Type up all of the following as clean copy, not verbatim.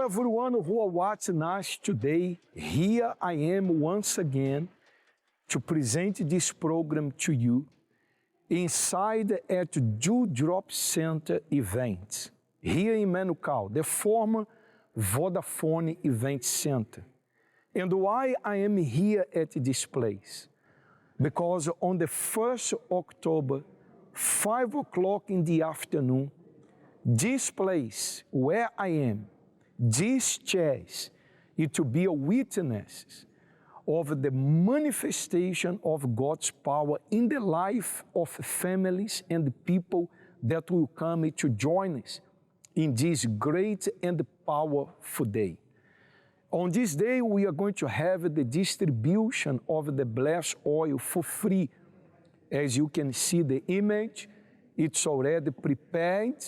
Hello, everyone who are watching us today. Here I am once again to present this program to you inside at Dewdrop Center event here in Manukau, the former Vodafone Event Center. And why I am here at this place? Because on the 1st October, 5 o'clock in the afternoon, this place where I am, this chairs, it to be a witness of the manifestation of God's power in the life of families and people that will come to join us in this great and powerful day. On this day, we are going to have the distribution of the blessed oil for free. As you can see the image, it's already prepared.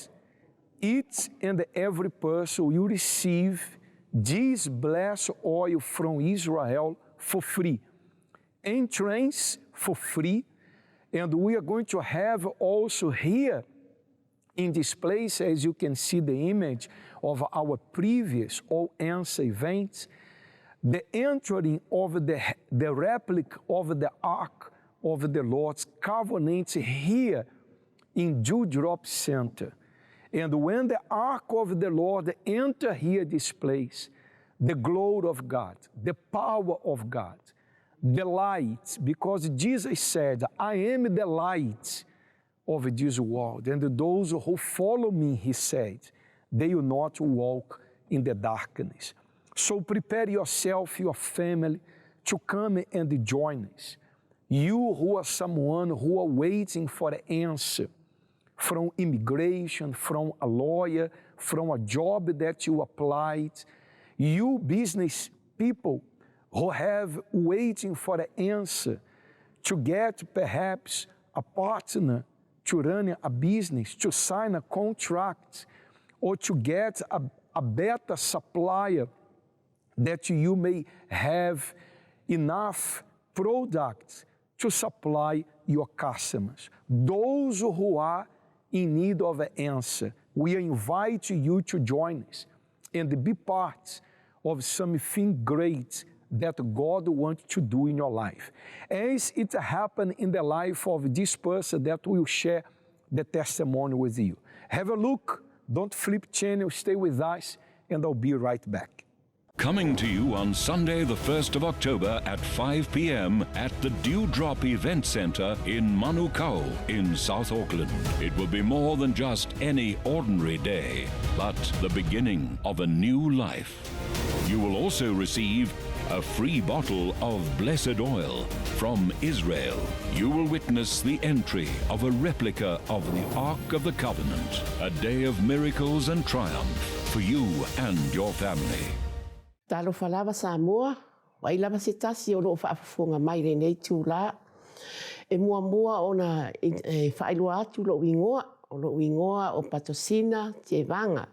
Each and every person will receive this blessed oil from Israel for free. Entrance for free. And we are going to have also here in this place, as you can see the image of our previous All Answer events, the entering of the, the replica of the Ark of the Lord's Covenant here in Dewdrop Center. And when the Ark of the Lord enter here this place, the glory of God, the power of God, the light, because Jesus said, I am the light of this world. And those who follow me, he said, they will not walk in the darkness. So prepare yourself, your family, to come and join us. You who are someone who are waiting for an answer from immigration, from a lawyer, from a job that you applied, you business people who have waiting for an answer to get perhaps a partner to run a business, to sign a contract, or to get a, a better supplier that you may have enough products to supply your customers. Those who are in need of an answer, we invite you to join us and be part of something great that God wants to do in your life. As it happened in the life of this person that will share the testimony with you. Have a look, don't flip channel, stay with us, and I'll be right back. Coming to you on Sunday, the 1st of October at 5 p.m. at the Dewdrop Event Centre in Manukau in South Auckland. It will be more than just any ordinary day, but the beginning of a new life. You will also receive a free bottle of blessed oil from Israel. You will witness the entry of a replica of the Ark of the Covenant, a day of miracles and triumph for you and your family. Talofa lava Samoa, o ai lava se tasi o loo faafofoga mai lenei itulā. E muamua ona e faailoa atu lou igoa, o lou igoa o Patosina Tevaga.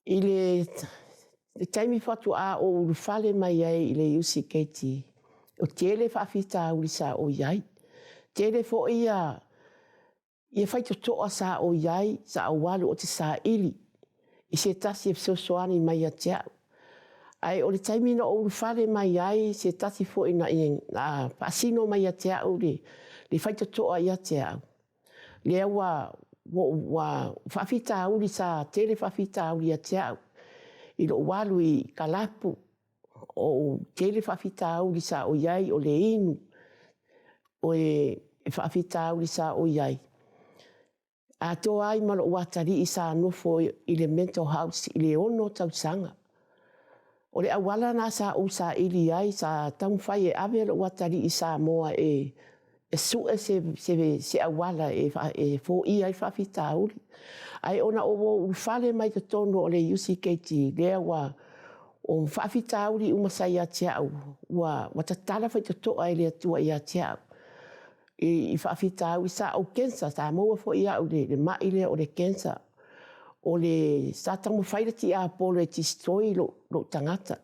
I le taimi faatoa ou ulufale mai ai i le UCKT, o tele faafitauli sa ou i ai. Tele foi ia ia faitotoa sa ou i ai, sa ou alu o te saili i se tasi e fesoasoani mai ia te au. Ae o le taimi na ou ulufale mai ai, se tasi foi na, na faasino mai ia te au le, le faitotoa ia te au. Lea ua, ua, ua faafitauli sa tele faafitauli ia te au i lou alu i Kalapu, o ou tele faafitauli sa o i ai o le inu, o e faafitauli sa o i ai. Atoa ai ma lou atalii sa nofo i le mental house i le ono tausaga. O le auala na sa ou saili ai, sa taumafai e ave lou atalii i Samoa e e sue se, se, se auala e, e foia ai faafitauli. Ae ona o ou ulufale mai totonu o le UCKT, lea ua o faafitauli uma sa ia te au, ua, ua tatala faitotoa e le Atua ia te au. I, i faafitauli sa ou cancer, sa maua foi au le, le mai lea o le cancer. O le, sa taumafai le tiapolo e destroy lou, lou tagata.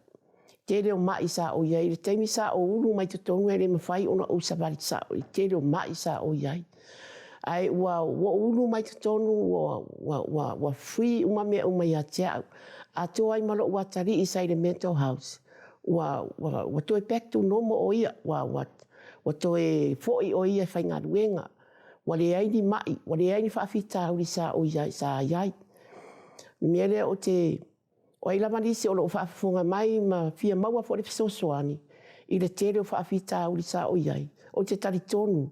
Tele o mai sa ou i ai. I le taimi sa ou ulu mai totonu e le mafai ona ou savali sao i tele o mai sa ou i ai. Ae ua ou ulu mai totonu ua, ua, ua, ua free uma mea uma ia te au. Atoa ai ma loʻu atalii sa i le mental house. Ua, ua, ua toe back to normal ʻo ia. Ua, ua, ua toe foʻi ʻo ia e faigaluega. Ua leai ni maʻi, ua leai ni faafitauli sa ʻo ia, sa i ai. O le mea lea o te, o ai lava nisi o lo o faafofoga mai ma fia maua foi le fesoasoani i le tele o faafitauli sa o i ai, ou te talitonu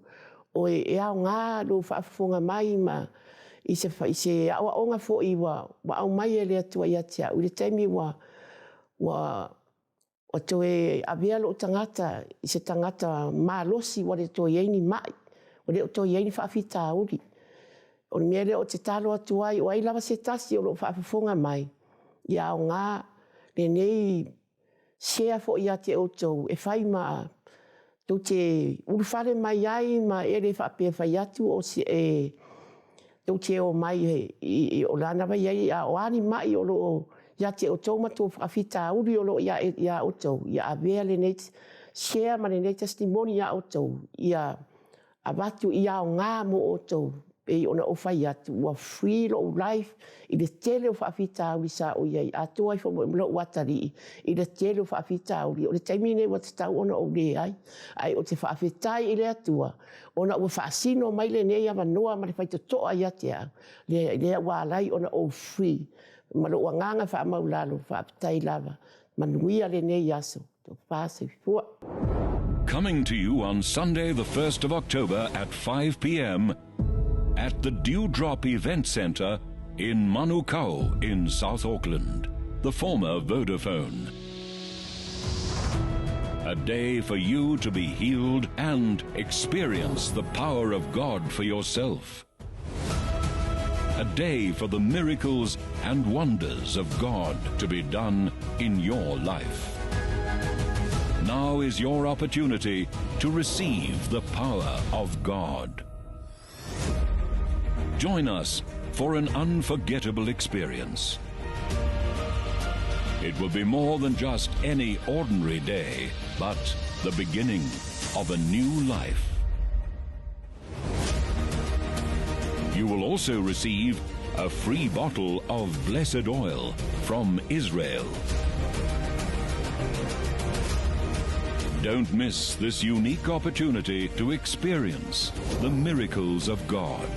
o e aoga lou faafofoga mai ma i se, i se aoaoga foi ua, ua aumai e le Atua ia te au i le taimi ua, ua, Ua toe avea lou tagata i se tagata malosi ua le toe i ai ni maʻi, ua le o toe i ai ni faafitauli. O le mea lea ou te talo atu ai, o ai lava se tasi o lo o faafofoga mai, ia aoga lenei share foi ia te outou e fai ma tou te ulufale mai ai ma e le faapea e fai atu o se e tou te o mai e, o lana vai ai, a o a ni maʻi o lo o ia te outou ma tou faafitauli o lo o ia, ia outou, ia avea lenei share ma lenei testimony ia outou, ia avatu i aoga mo outou, pei ona ou fai atu, ua free lou life i le tele o faafitauli sa ou i ai, atoa ai foi ma lou atalii i le tele o faafitauli. O le taimi lenei ua tatau ona ou leai, ae ou te faafetai i le Atua ona ua faasino mai lenei avanoa ma le faitotoa ia te au, lea, lea ua ala ai ona ou free ma lou agaga faamaulalo, faafetai lava. Manuia lenei aso. Tofa soifua. Coming to you on Sunday, the 1st of October at 5 p.m. at the Dewdrop Event Centre in Manukau in South Auckland, the former Vodafone. A day for you to be healed and experience the power of God for yourself. A day for the miracles and wonders of God to be done in your life. Now is your opportunity to receive the power of God. Join us for an unforgettable experience. It will be more than just any ordinary day, but the beginning of a new life. You will also receive a free bottle of blessed oil from Israel. Don't miss this unique opportunity to experience the miracles of God.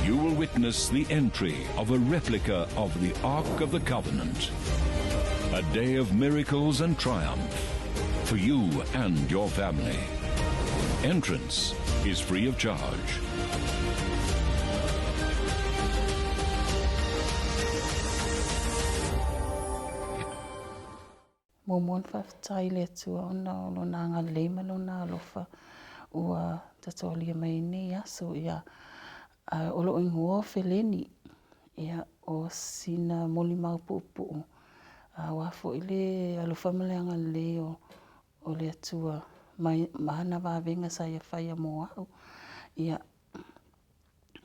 You will witness the entry of a replica of the Ark of the Covenant. A day of miracles and triumph for you and your family. Entrance is free of charge. Muamua ona faafetai i le Atua ona o Lona agalelei ma Lona alofa ua tatoalia mai ai nei aso. Ia, o lou igoa o Feleni, ia, o sina molimau puupuu, aua foi le alofa ma le agalelei o, o le Atua ma, ma ana vavega sa ia faia mo au. Ia,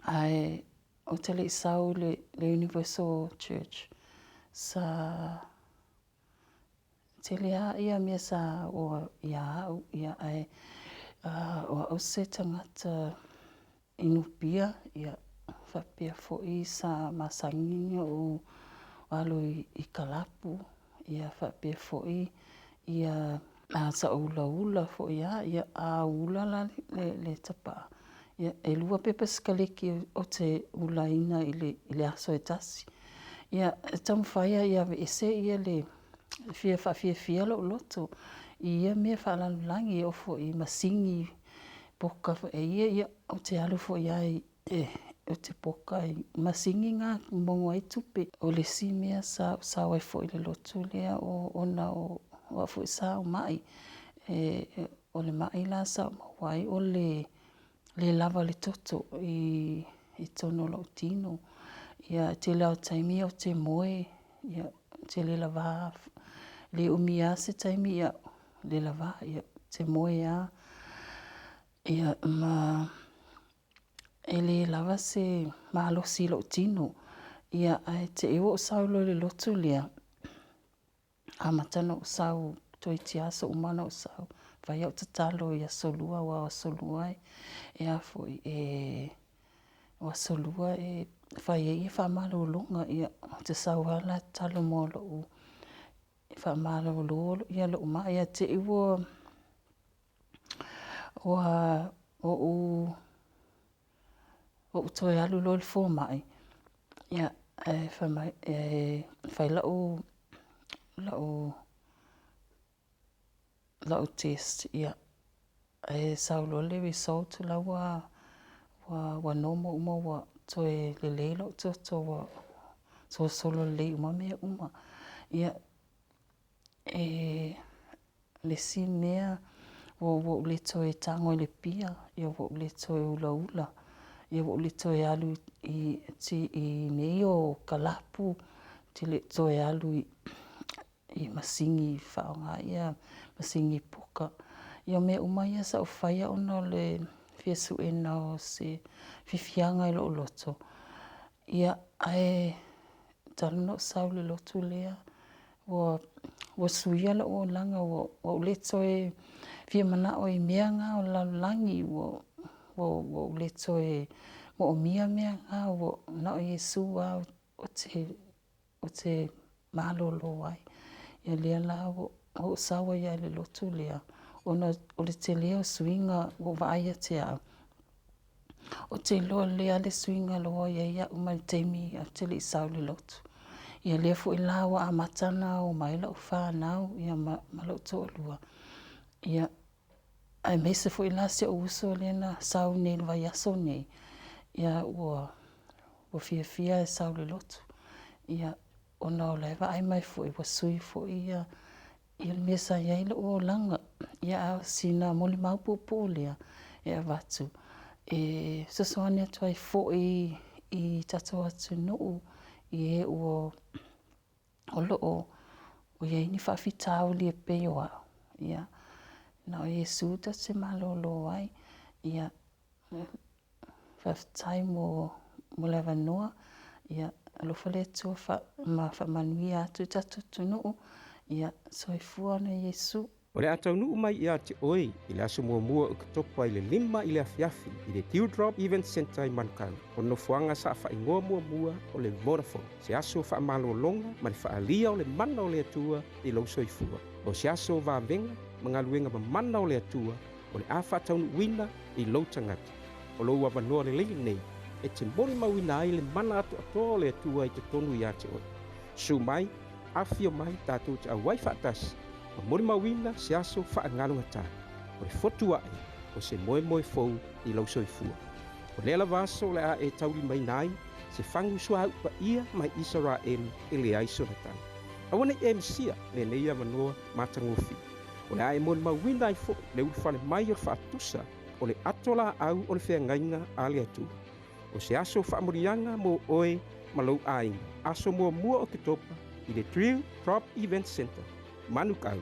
ae ou te le i sau i le, le Universal Church, sa Tele a ia mea sa oa ia au, ia ae o au se tagata inupia, ia faapea foi sa masani ona ou alo i kalapu, ia faapea foi ia sa ou ulaula foi a, ia a ula la le tapaa, ia e 2 pepa sikaleki ou te ulaina i le aso e tasi. Ia, e taumafai lava ia aveese ia le fia faafiafia lou loto i ia mea faalalolagi, e oo foi i masini poka foi e ia, ia ou te alu foi lava i, ou te poka i masini na e maua ai tupe. O le isi mea sa ou sao ai foi i le lotu lea, o ona o au foi sa ou maʻi. E, o le maʻi la sa ou maua ai o le le lava le toto i i totonu o lou tino. Ia, e tele lava o taimi ou te moe, ia, ou te le lava, le umi lava se taimi, ia, le lava, ia, ou te moe lava. Ia, ma e le lava se malosi i lou tino. Ia, ae te i ua ou sau loa i le lotu lea, Amata ona ou sau, toeitiiti lava aso uma ona ou sau. Fai au tatalo i aso lua aua o aso lua e a foi e o aso lua e fai ai ia faamalologa ia ou te sau lava la tatalo mo lou faamalolo ia lou mai ia te i ua ua ou ou toe alu loa i le fomai ia ae fai mai fai lau lau lau test ia ae sau loa le result la ua ua normal uma ua toe lelei lou toto ua solosolo lelei uma mea uma. Ia e le isi mea ua ou le toe tago i le pia, ia ua ou le toe ulaula, ia ua ou le toe alu i i mea ia o kalapu, ou te le toe alu i i masini faaaoga ia masini poka. Ia o mea uma ia sa ou faia ona o le fia suena o se fiafiaga i lou loto, ia ae talu ona ou sau i le lotu lea, ua ua suia lou olaga, ua ou le toe fia manao i mea na o le lalolagi, ua ua ou le toe moomia mea na, ua na o Iesu lava ou te ou te malolo ai. Ia lea la ua ou sau ai lava i le lotu lea, ona o le tele o suiga ua ou vaai ia te au, ou te iloa lelei lava le suiga ua i ai au mai le taimi ou te le i sau i le lotu. Ia lea foi la ua amata ona omai lau fanau ia ma lou toalua, ia aemaise foi la si ou uso lea na sau nei i le vaiaso nei, ia ua ua fiafia e sau i le lotu, ia ona o la e vaai mai foi ua sui foi ia le mea sa i ai lou olaga. Ia a o sina molimau puupuu lea e avatu e fesoasoani atu ai foi i tatou atunuu i e ua o lo o i ai ni faafitauli e pei o au, ia, na o Iesu tatou te malolo ai. Ia, faafetai mo, mo le avanoa. Ia, alofa le Atua fa, ma faamanuia atu i tatou atunuu. Ia, soifua ona Iesu. O le a taunuu mai ia te oe i le aso muamua o Oketopa i le 5 i le afiafi i le Dewdrop Event Centre i Manukau, o le nofoaga sa faaigoa muamua o le Vodafone, se aso faamalologa ma le faaalia o le mana o le Atua i lou soifua. O se aso o vavega ma galuega mamana o le Atua o le a faataunuuina i lou tagata. O lou avanoa lelei lenei e te molimauina ai le mana atoatoa o le Atua i totonu ia te oe. Susu mai, afifio mai tatou te auai faatasi ma molimauina se aso faagalugata o le fotu ae o se moemoe fou i lou soifua. O lea lava aso o le a e taulimaina ai se fagu suauu paia mai Isaraelu e leai sona tala. Aua ne i e misia lenei avanoa matagofie. O le a e molimauina ai foi le ulufale mai o le faatusa o le ato laau o le feagaiga a le Atua. O se aso faamanuiaga mo oe ma lou aiga, aso muamua o Oketopa i le Drill Drop Event Centre, Manukau.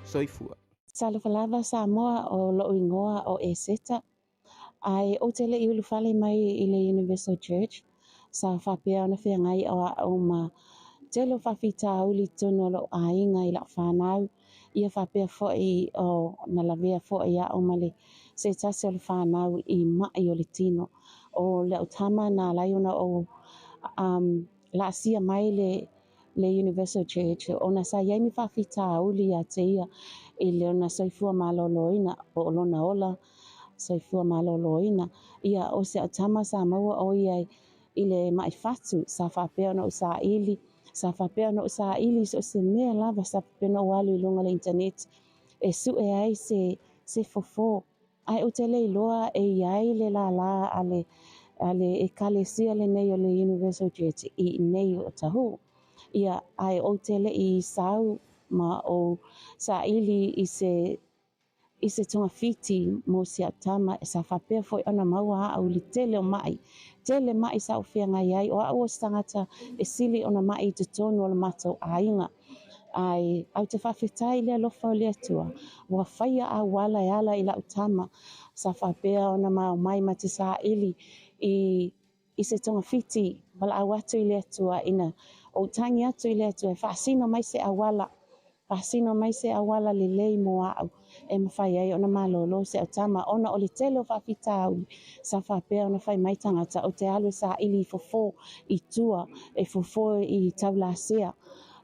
Soifua. Talofa lava Samoa, o lou igoa o Eseta. Ae ou te le i ulufale mai i le Universal Church, sa faapea ona feagai o a'u ma tele o faafitauli i totonu o lo'u aiga i la'u fanau, ia faapea foi o na lavea foi a'u ma le se tasi o le fanau i ma'i o le tino. O la'u tama na ala ai ona ou um, laasia mai le le Universal Church ona sa i ai ni faafitauli ia te ia i lona soifua maloloina po o lona ola soifua maloloina. Ia, o si au tama sa maua ʻo ia i le maʻi fatu, sa faapea ona ou saili, sa faapea ona ou saili i so o se mea lava, sa faapea ona ou alu i luga o le internet e sue ai se, se fofo. Ae ou te le iloa e i ai le lālā a le, a le ʻEkalesia lenei o le Universal Church i inei o Otahuhu. Ia, ae ou te le i sau ma ou saili i se i se togafiti mo si au tama, sa faapea foi ona maua a'u i le tele o ma'i, tele ma'i sa ou feagai ai, o a'u o se tagata e sili ona ma'i i totonu o le matou aiga. Ae ou te faafetai i le alofa o le Atua, ua faia auala e ala i la'u tama, sa faapea ona ma omai ma te saili i i se togafiti, valaau atu i le Atua ina ou tagi atu i le Atua e faasino mai se auala. Faasino mai se auala lelei mo a'u e mafai ai ona malōlō si a'u tama ona o le tele o faafitauli sa faapea ona fai mai tagata ou te alu e saili i fofo i tua e fofo i taulasea.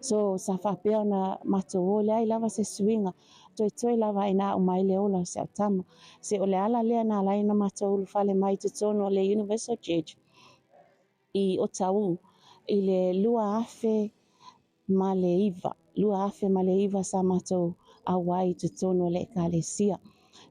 So sa faapea ona matou o, leai lava se suiga, toetoe lava ae na aʻo mai le ola o si a'u tama. Se o le ala lea na ala ai ona matou ulufale mai i totonu o le Universal Church i Otahuhu i le 2009, 2009 sa matou auai i totonu o le ekalesia.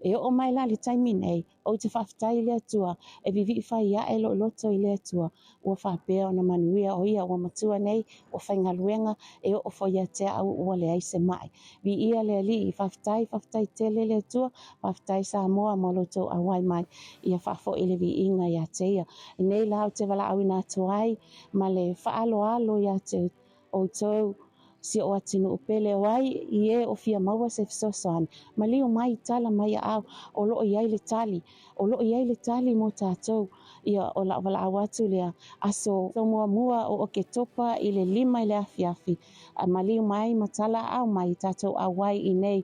E oo mai la le taimi nei, ou te faafetai i le Atua, e vivii fai ae lou loto i le Atua, ua faapea ona manuia o ia ua matua nei, ua faigaluega, e oo foi ia te au ua leai se mai. Viia le Alii, faafetai, faafetai tele le Atua, faafetai Samoa mo lo outou auai mai, ia faafoi le viiga ia te ia. Nei la ou te valaauina atu ai ma le faaaloalo ia te outou si o atunuu pele o ai i e o fia maua se fesoasoani, maliu mai tala mai aao, o loo i ai le tali, o loo i ai le tali mo tatou. Ia o la'u valaau atu lea, aso muamua o Oketopa i le 5 i le afiafi, maliu mai ma tala aao mai tatou auai i nei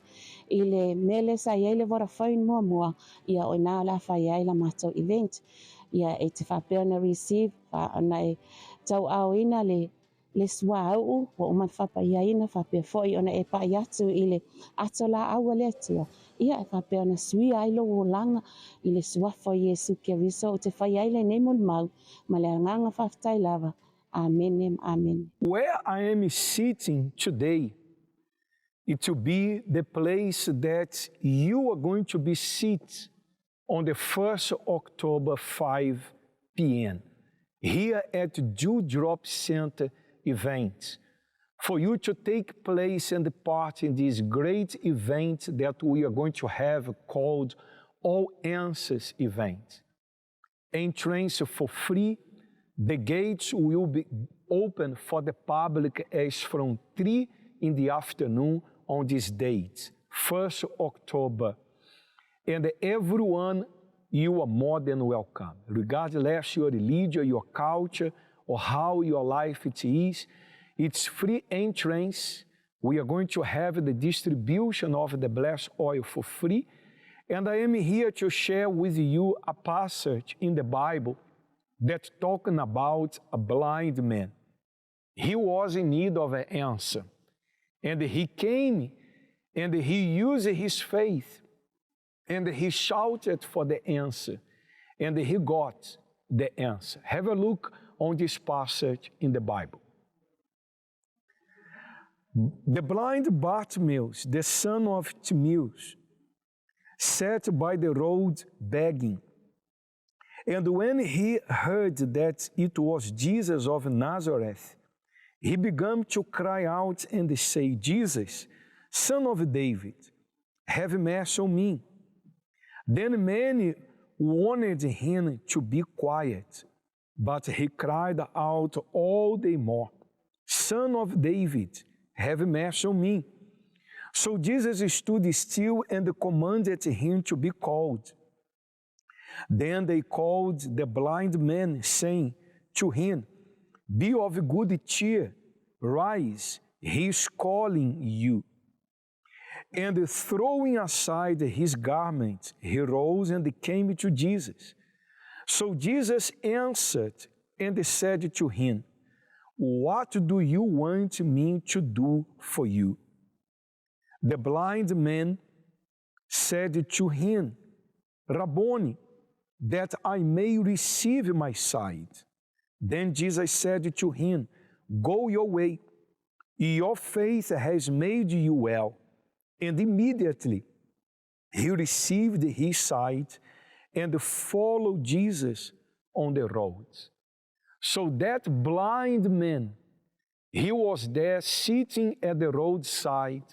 i le mele sa i ai le Vodafone muamua, ia o ina o le a fai ai la matou event. Ia e te faapea ona receive, ona e tauaaoina le suauu ua uma ona faapaiaina, faapea foi ona e pai atu i le ato laau a le Atua, ia e faapea ona suia ai lou olaga i le suafa o Iesu Keriso. Ou te fai ai lenei molimau ma le agaga faafetai lava. Amene, amene. Where I am sitting today, it will be the place that you are going to be sit on the 1st October 5 p.m. here at Dewdrop Center event, for you to take place and part in this great event that we are going to have called All Answers event. Entrance for free. The gates will be open for the public as from 3 in the afternoon on this date, 1st October. And everyone, you are more than welcome. Regardless your religion, your culture, or how your life it is, it's free entrance. We are going to have the distribution of the blessed oil for free. And I am here to share with you a passage in the Bible that talking about a blind man. He was in need of an answer. And he came and he used his faith and he shouted for the answer, and he got the answer. Have a look on this passage in the Bible. The blind Bartimaeus, the son of Timaeus, sat by the road begging. And when he heard that it was Jesus of Nazareth, he began to cry out and say, Jesus, Son of David, have mercy on me. Then many wanted him to be quiet, but he cried out all the more, Son of David, have mercy on me. So Jesus stood still and commanded him to be called. Then they called the blind man, saying to him, Be of good cheer, rise, he is calling you. And throwing aside his garment, he rose and came to Jesus. So Jesus answered and said to him, What do you want me to do for you? The blind man said to him, Rabboni, that I may receive my sight. Then Jesus said to him, Go your way, your faith has made you well. And immediately he received his sight and followed Jesus on the road. So that blind man, he was there sitting at the roadside,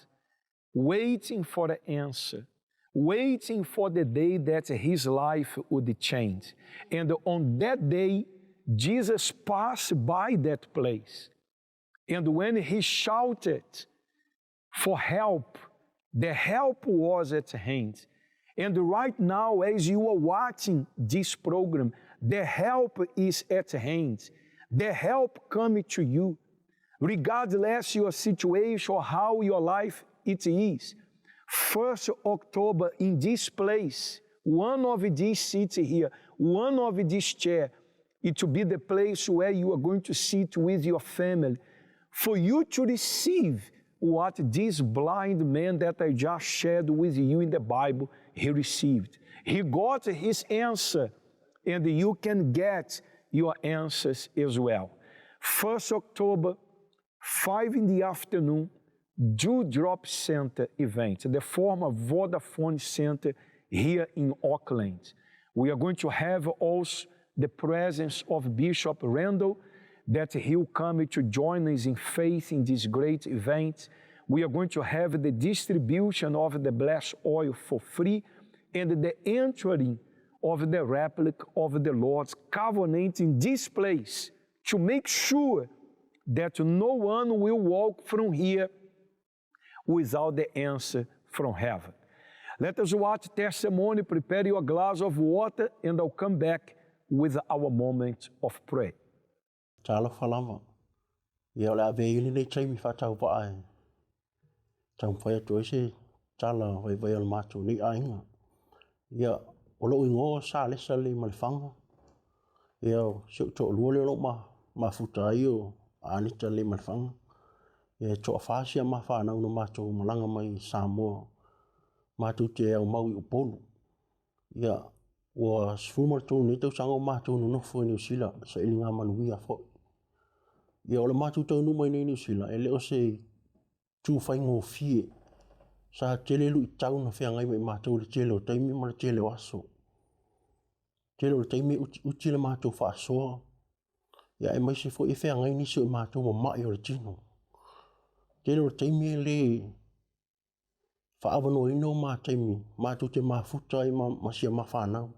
waiting for the answer, waiting for the day that his life would change. And on that day, Jesus passed by that place. And when he shouted for help, the help was at hand. And right now, as you are watching this program, the help is at hand. The help coming to you. Regardless your situation or how your life it is. 1st October in this place, one of these seats here, one of this chair, it will be the place where you are going to sit with your family for you to receive what this blind man that I just shared with you in the Bible, he received. He got his answer, and you can get your answers as well. 1st October, 5 in the afternoon, Dewdrop Center event, the former Vodafone Center here in Auckland. We are going to have also the presence of Bishop Randall, that he'll come to join us in faith in this great event. We are going to have the distribution of the blessed oil for free and the entering of the replica of the Lord's covenant in this place to make sure that no one will walk from here without the answer from heaven. Let us watch testimony, prepare your glass of water, and I'll come back with our moment of prayer. Talofa lava. Ia o le a avea ia lenei taimi faatauvaa e taumafai atu ai se tala vaivai o le matou nei aiga. Ia, o lou igoa o Salesa Leimalefaga. Ia, o si ou toalua lea o lo o mafuta ai o Anita Leimalefaga. Ia, e toafa si a ma fanau na matou malaga mai i Samoa matou te aumau i Upolu. Ia, ua 13 nei tausaga o matou nonofo i Niu Sila, sailiga manuia foi. Ia, o le matou taunuu mai nei i Niu Sila, e le o se itu faigofie. Sa tele luitau na feagai ma i matou i le tele o taimi ma le tele o aso. Tele o le taimi e utiuti le matou faasoa, ia aemaise foi e feagai nisi o i matou ma mai o le tino. Tele o le taimi e le faaavanoaina o ma taimi matou te mafuta ai ma, ma sia ma fanau.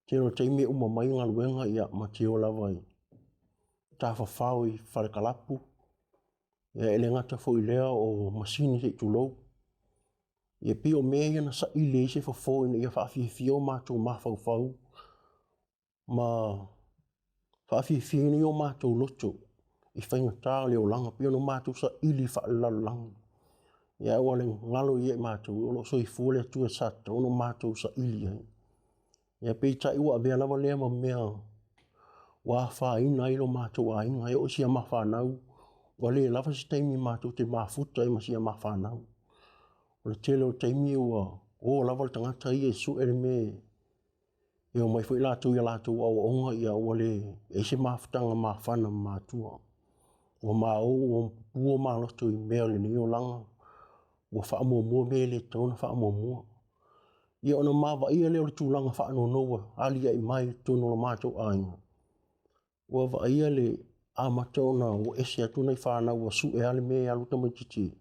Tele o le taimi e uma mai galuega ia ma te o lava i tafafao i falekalapu, ia e le gata foi i lea o masini se i tulou. Ia pei o mea ia na saili ai se fofo ina ia faafiafia o matou mafaufau ma faafiafiaina ai o matou loto i faigata o le olaga, pei ona matou saili faalelalolagi. Ia aua le galo ia i matou, o lo o soifua le Atua sa tatau ona matou saili ai. Ia peitai ua avea lava lea ma mea ua afaina ai lo matou aiga, e oo i sia ma fanau, ua le lava se taimi matou te mafuta ai ma sia ma fanau. O le tele o taimi ua o lava le tagata ia e sue le mea e omai foi latou i a latou aoaoga, ia ua le i ai se mafutaga mafana ma matua. Ua maou, ua pupua maloto i mea o lenei olaga, ua faamuamua mea e le tatau ona faamuamua. Ia ona maavaia lea o le tulaga faanono ua aliae mai i totonu o lo matou aiga. Ua vaaia le amata ona ua ese atu nai fanau ua sue lava le mea e alu tamaitiiti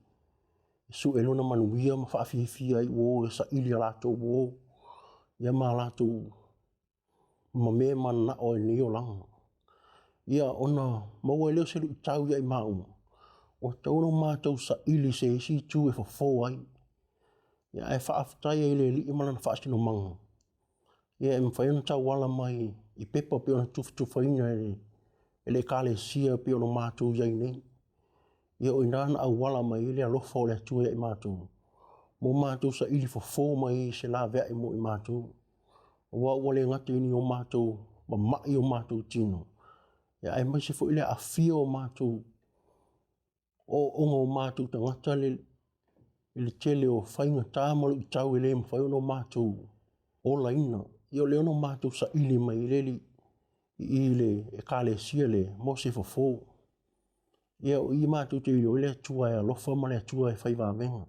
e sue lona manuia ma faafiafia ai ua o e saili a latou uo ia ma latou ma mea e mananao ai i lenei olaga. Ia ona maua ai lea o se luitau ia i maua, ua tatau ona matou saili i se isi itu e fofo ai. Ia ae faafetai ai i le Alii ma lana faasinomaga. Ia e mafai ona tauala mai i pepa pei ona tufatufaina e le Ekalesia pei ona matou i ai nei. Ia o i ina na auala mai ai le alofa o le Atua ia i matou, mo matou saili fofo mai ai i se laveai mo i matou. Aua ua le gata i ni o matou mama'i o matou tino, ia aemaise foi le aafia o matou ooooga o matou tagata le, i le tele o faigata ma luitau e le mafai ona matou olaina. Ia o lea ona matou saili mai i le i le Ekalesia lea mo se fofo. Ia o i matou te iloa ai le Atua e alofa ma le Atua e fai vavega.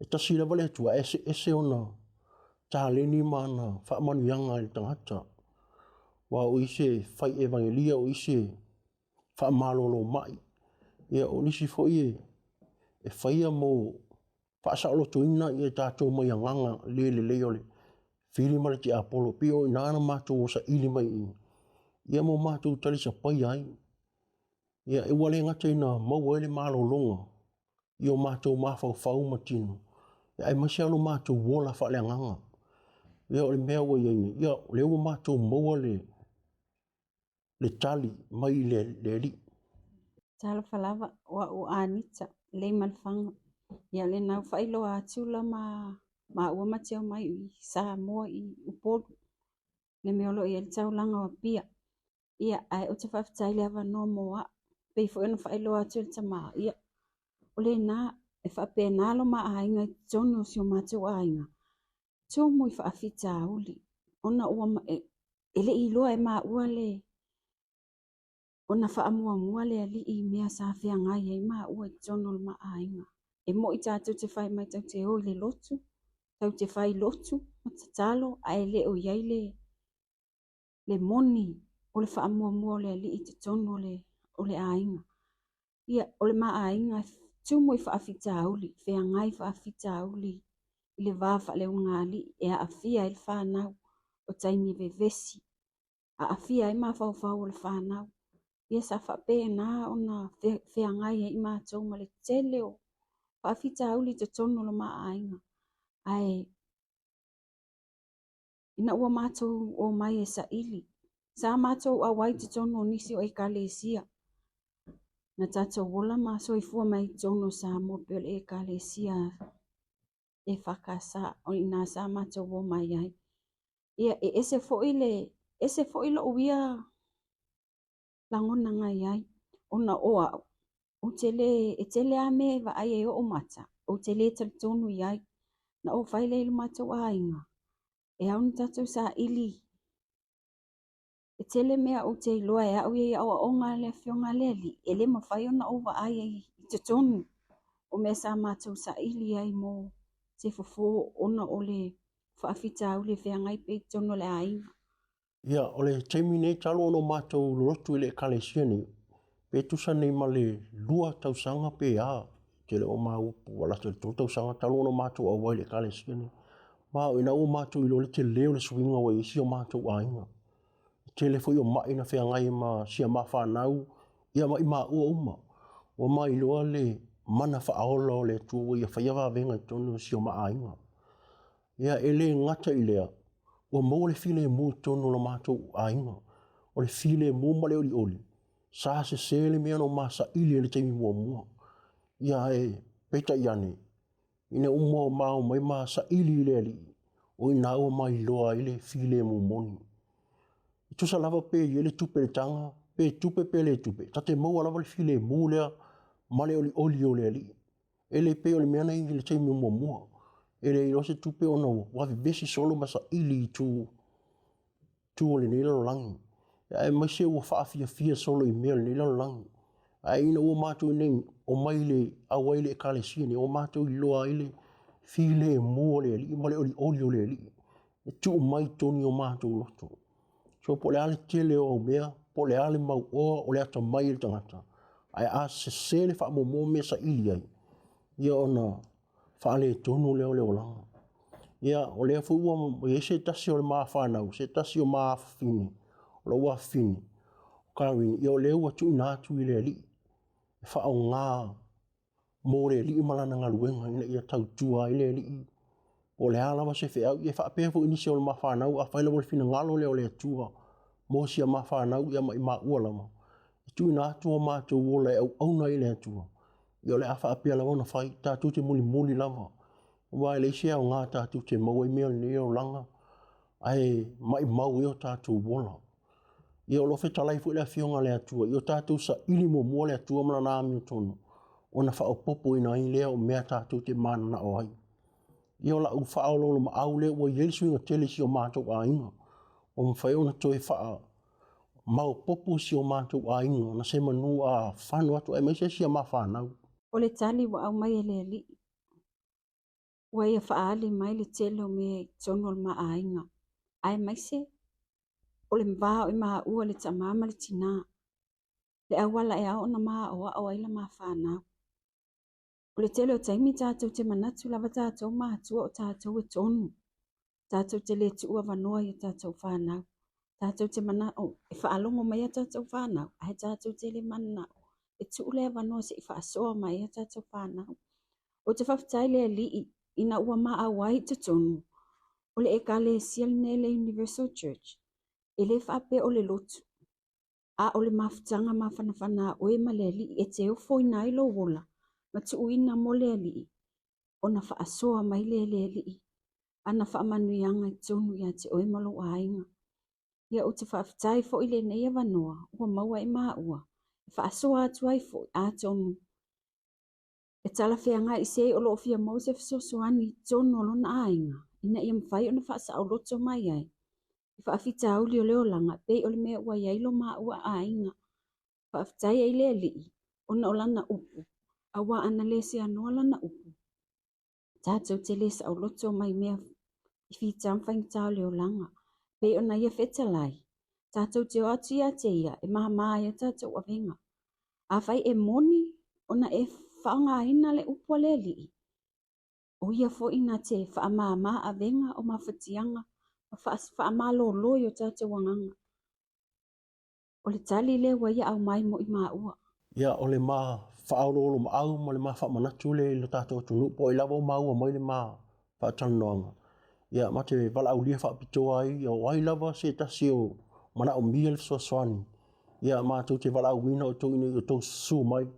E tasi lava le Atua, ae eseese ona taleni ma ana faamanuiaga i le tagata. Aua o i se fai evagelia, o i se faamalolo mai. Ia o nisi foi e, e faia mo faasaolotoina ia tatou mai agaga le lelei o le fili ma le tiapolo. Pei o i ina na matou o saili mai i ia mo matou talisapaia ai. Ia, ua le gata ina maua ai le malologa i o matou mafaufau ma tino, ia, aemaise lava lo matou ola faaleagaga. Ia, o le mea ua i ai nei, ia, o lea ua matou maua le, le tali mai le, le Alii. Talofa lava, o au o Anita, Leimalefaga. Ia lena ua faailoa atu la ma maua ma te omai i Samoa i Upolu le mea o lo o i ai le taulaga o Apia. Ia ae ou te faafetai i le avanoa mo a'u, pei foi ona faailoa atu e le tama, ia o lena e faapena lo ma aiga i totonu o si o matou aiga, tumu i faafitauli ona ua e le i iloa e maua le ona faamuamua le alii i mea sa feagai ai maua i totonu o le ma aiga. E moi tatou te fai mai tatou te o i le lotu, tatou te fai lotu ma tatalo, ae le o i ai le le moni o le faamuamua o le alii i totonu o le aiga. Ia, o le ma aiga e tumu i faafitauli, feagai faafitauli i le va faaleugaalii e aafia ai le fanau, o taimi vevesi, aafia ai mafaufau o le fanau. Ia sa faapena ona feagai ai matou ma le tele o faafitauli i totonu o le ma aiga. Ae ina ua matou omai e saili, sa matou auai i totonu o nisi o ekalesia na tatou ola ma soifua mai i totonu o Samoa pei o le ekalesia EFKS o i ina sa matou omai ai. Ia e ese foi le ese foi lou ia lagona na i ai ona o au ou te le e tele lava mea e vaai ai ou mata ou te le talitonu i ai. Na ou fai lea i lo matou aiga e ao ona tatou saili e tele mea ou te iloa e au ia i aoaoga a le Afioga a le Alii e le mafai ona ou vaai ai i totonu o mea sa matou saili ai mo se fofo ona o le faafitauli e feagai pea i totonu o le aiga. Ia, o le taimi nei talu ona matou lolotu i le ekalesia nei, pe tusa nei ma le 2 tausaga pe a, te le o maua po ua lata i le 3 tausaga talu ona matou auai i le ekalesia nei. Ma o ina ua matou iloa le tele o le suiga ua i ai si o matou aiga. E tele foi o mai na feagai ma si a ma fanau, ia ma i maua uma. Ua mailoa le mana faaola o le Atua ua ia faia vavega i totonu o si o ma aiga. Ia, e le gata i lea, ua maua le filemu i totonu o lo matou aiga. O le filemu ma le olioli, sa sese le mea na masaili i le taimi muamua. Ia, ae peitai ane, ina ua ma omai ma saili i le Alii, o i ina ua mailoa ai le filemu moni. E tusa lava pe i ai le tupe i le taga, pe tupe pe le tupe, ta te maua lava le filemu lea ma le olioli o le Alii. E le pei o le mea na i le taimi muamua. E le iloa se tupe ona ua vevesi solo ma saili i tu, tu o lenei lalolagi. Aemaise ua faafiafia solo i mea o lenei lalolagi. Ae ina ua matou nei omai le auai i le ekalesia nei, ua matou iloa ai le filemu o le Alii ma le olioli o le Alii. E tuu mai totonu i o matou loto. So po o le a le tele o au mea, po o le a le mauoa o le atamai o le tagata, ae a sese le faamuamua ma mea saili ai, ia ona faaletonu lea o le olaga. Ia, o lea foi ua i ai se tasi o le ma fanau, se tasi o ma afafine, o lou afafine, o Karini, ia o lea ua tuuina atu i le Alii e faaaoga mo le Alii ma lana galuega ina ia tautua ai le Alii. Po o le a lava se feau, ia faapea foi nisi o le ma fanau, afai lava o le finagalo lea o le Atua mo si a ma fanau ia ma i maua lava, e tuuina atu o matou ola e auauna ai i le Atua, ia o le a faapea lava ona fai, tatou te mulimuli lava, aua e leai se aoga tatou te maua ai mea o lenei olaga, ae maimau ai o tatou ola. Ia o lo o fetalai foi le Afioga a le Atua, ia o tatou saili muamua le Atua ma lana amiotonu, ona faaopoopoina ai lea o mea tatou te mananao ai. Ia o lau faaoloolomaau lea ua i ai le suiga tele i si o matou aiga, ua mafai ona toe faamaopoopo si o matou aiga na se manu a fano atu aemaise si a ma fanau. O le tali ua aumai e le Alii, ua ia faaali mai le tele o mea i totonu o le ma aiga, aemaise o le va o i maua le tama ma le tina, le auala e ao ona ma aoao ai la ma fanau. O le tele o taimi tatou te manatu lava tatou matua o tatou e tonu, tatou te le tuu avanoa i a tatou fanau. Tatou te manao e faalogo mai a tatou fanau, ae tatou te le mananao e tuu le avanoa se i faasoa mai a tatou fanau. Ou te faafetai i le Alii ina ua maau ai i totonu o le ekalesia lenei le Universal Church, e le faapea o le lotu, a o le mafutaga mafanafana a oe ma le Alii e te ofoina ai lou ola ma tuuina mo le Alii. ona faasoa mai lea e le Alii ana faamanuiaga i totonu ia te oe ma lou aiga. Ia ou te faafetai foi i lenei avanoa ua maua e maua e faasoa atu ai foi atonu e talafeagai i se o lo o fia maua se fesoasoani i totonu o lona aiga ina ia mafai ona faasaoloto mai ai i faafitauli o le olaga e pei o le mea ua i ai lo maua aiga. Faafetai ai le Alii ona o lana upu, aua ana le seanoa lana upu, tatou te le saoloto mai mea i fita ma faigata o le olaga. Pei ona ia fetalai, tatou te o atu ia te ia e māmā ai a tatou avega. Afai e moni ona e faaaogaina le upu a le Alii, o ia foi na te faamāmā avega o mafatiaga ma faamalolo i o tatou agaga. O le tali lea ua ia aumai mo i maua. Ia, o le ma faaoloolomaau ma le ma faamanatu lea i lo tatou atunuu, po o ai lava o maua mai le ma faatalanoaga, ia, ma te valaaulia faapitoa ai, ia, o ai lava se tasi o manaomia le fesoasoani, ia, matou te valaauina outou ina ia outou susu mai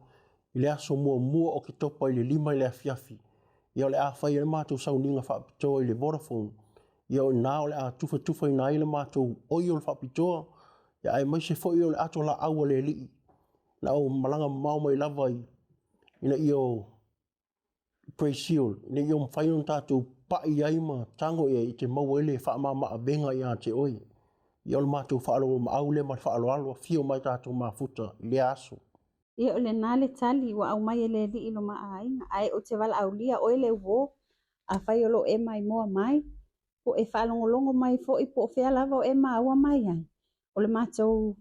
i le aso muamua o Oketopa i le 5 i le afiafi, ia, o le a fai ai le matou sauniga faapitoa i le Vodafone, ia o i ina o le a tufatufaina ai le matou oi o le faapitoa, ia aemaise foi o le ato laau a le Alii, na o malaga mamao mai lava i, ina ia o Brazil, ina ia mafai ona tatou pai ai ma tago i ai e te maua ai le faamama-avega ia te oe. Ia o le matou faaoloolomaau lea ma le faaaloalo, afio mai tatou mafuta i lea aso. Ia o lena le tali ua aumai e le Alii i lo ma aiga, ae ou te valaaulia oe le uo, afai o lo o e maimoa mai, po o e faalogologo mai foi po o fea lava o e maua mai ai, o le matou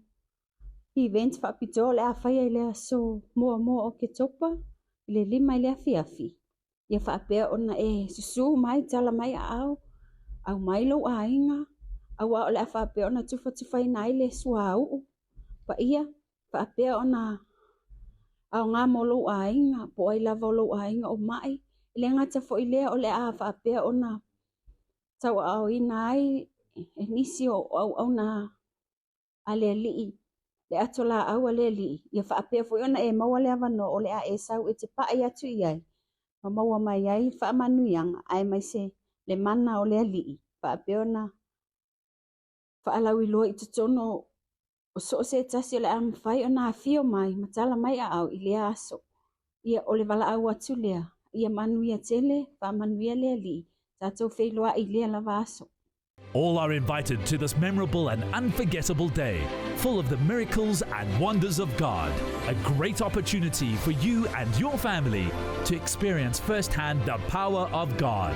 event faapitoa o le a faia i le aso muamua o Oketopa i le 5 i le afiafi, ia faapea ona e susu mai, tala mai aao, aumai lou aiga, aua o le a faapea ona tufatufaina ai le suauu paia, faapea ona aoga mo lou aiga, po o ai lava o lou aiga o mai. E le gata foi i lea, o le a faapea ona tauaaoina ai e nisi o auauna a le Alii, le ato laau a le Alii, ia faapea foi ona e maua le avanoa o le a e sau e te pai atu i ai ma maua mai ai faamanuiaga aemaise le mana o le Alii, faapea ona faalauiloa i totonu o so o se tasi o le a mafai ona afio mai ma tala mai aao i lea aso. Ia, o le valaau atu lea, ia manuia tele, faamanuia le Alii, tatou feiloai i lea lava aso. All are invited to this memorable and unforgettable day, full of the miracles and wonders of God. A great opportunity for you and your family to experience firsthand the power of God.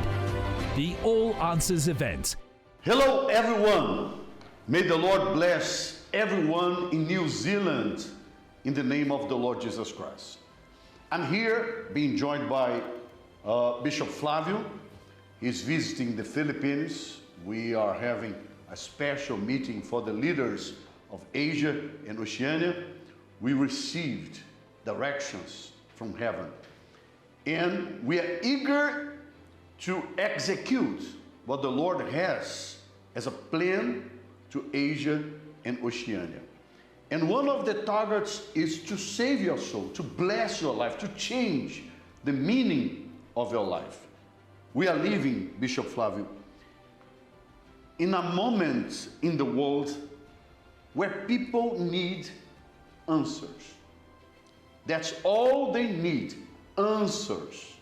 The All Answers event. Hello, everyone. May the Lord bless everyone in New Zealand in the name of the Lord Jesus Christ. I'm here being joined by uh, Bishop Flavio. He's visiting the Philippines. We are having a special meeting for the leaders of Asia and Oceania. We received directions from heaven. And we are eager to execute what the Lord has as a plan to Asia and Oceania. And one of the targets is to save your soul, to bless your life, to change the meaning of your life. We are living, Bishop Flavio, in a moment in the world where people need answers. That's all they need answers.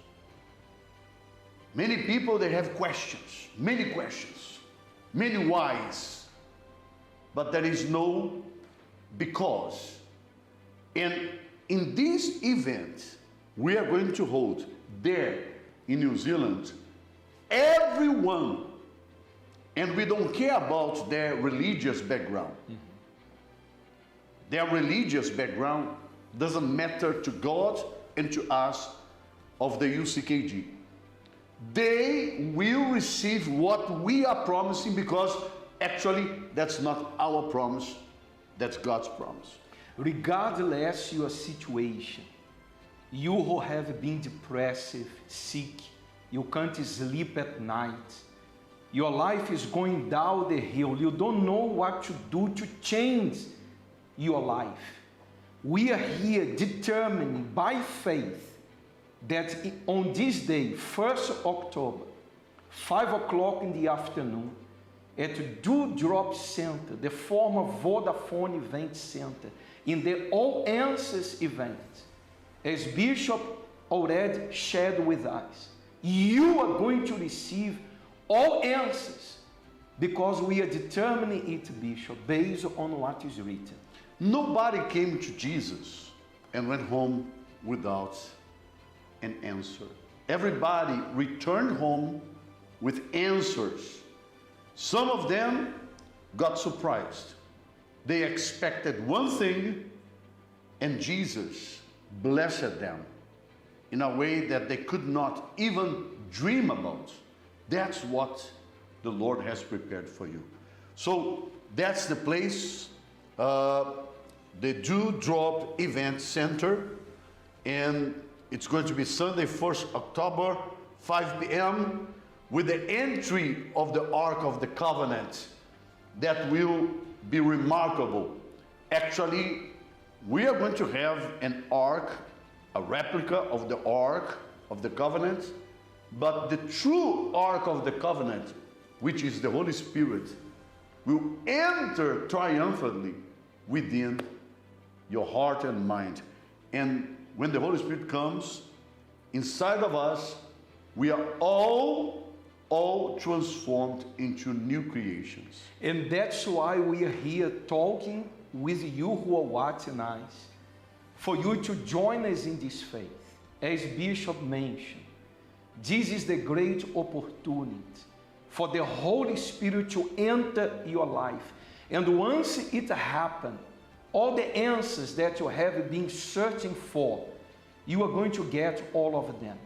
Many people they have questions, many questions, many whys, but there is no because. And in this event, we are going to hold there in New Zealand everyone, and we don't care about their religious background. Their religious background doesn't matter to God and to us of the UCKG. They will receive what we are promising because actually that's not our promise, that's God's promise. Regardless your situation, you who have been depressive, sick, you can't sleep at night, your life is going down the hill, you don't know what to do to change your life. We are here determined by faith that on this day, 1st October, 5 o'clock in the afternoon, at Dewdrop Center, the former Vodafone Event Center, in the All Answers event, as Bishop already shared with us, you are going to receive all answers because we are determining it, Bishop, based on what is written. Nobody came to Jesus and went home without an answer. Everybody returned home with answers. Some of them got surprised. They expected one thing, and Jesus blessed them in a way that they could not even dream about. That's what the Lord has prepared for you. So that's the place, the Dewdrop Event Center, and it's going to be Sunday, 1st October, 5 p.m., with the entry of the Ark of the Covenant. That will be remarkable. Actually, we are going to have an ark, a replica of the Ark of the Covenant, but the true Ark of the Covenant, which is the Holy Spirit, will enter triumphantly within your heart and mind. And when the Holy Spirit comes inside of us, we are all transformed into new creations. And that's why we are here talking with you who are watching us, for you to join us in this faith. As Bishop mentioned, this is the great opportunity for the Holy Spirit to enter your life. And once it happens, all the answers that you have been searching for, you are going to get all of them.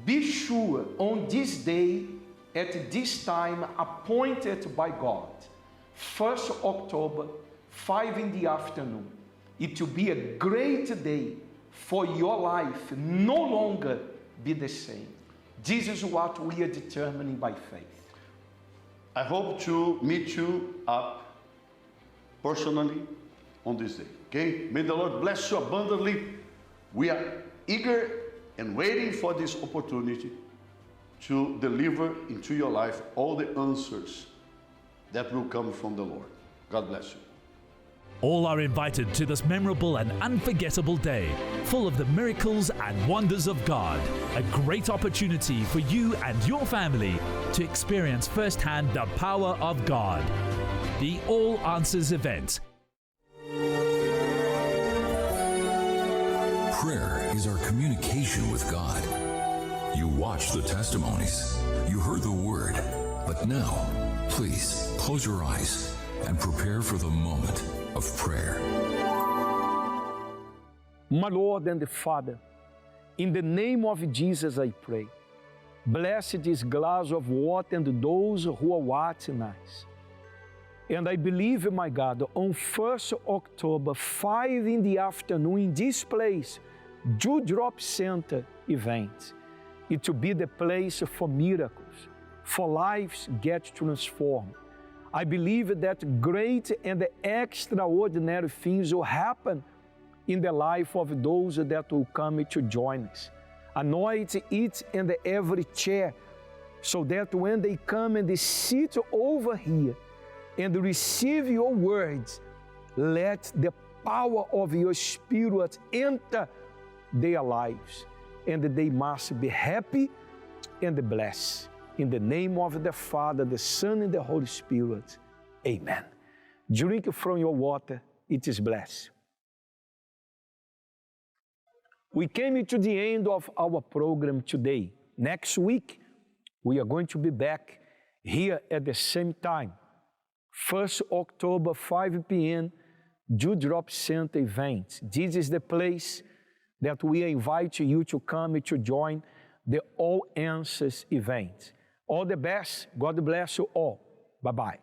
Be sure on this day, at this time appointed by God, 1st October, 5 in the afternoon, it will be a great day for your life, no longer be the same. This is what we are determining by faith. I hope to meet you up personally on this day. Okay? May the Lord bless you abundantly. We are eager and waiting for this opportunity to deliver into your life all the answers that will come from the Lord. God bless you. All are invited to this memorable and unforgettable day, full of the miracles and wonders of God. A great opportunity for you and your family to experience firsthand the power of God. The All Answers event. Prayer is our communication with God. You watched the testimonies, you heard the word, but now, please close your eyes and prepare for the moment of prayer. My Lord and Father, in the name of Jesus I pray. Bless this glass of water and those who are watching us. And I believe, my God, on 1st October, 5 in the afternoon, in this place, Dewdrop Center event, it will be the place for miracles, for lives get transformed. I believe that great and extraordinary things will happen in the life of those that will come to join us. Anoint each and every chair so that when they come and they sit over here and receive your words, let the power of your Spirit enter their lives, and they must be happy and blessed. In the name of the Father, the Son, and the Holy Spirit. Amen. Drink from your water, it is blessed. We came to the end of our program today. Next week, we are going to be back here at the same time. 1st October, 5 p.m., Dewdrop Center event. This is the place that we invite you to come to join the All Answers event. All the best. God bless you all. Bye-bye.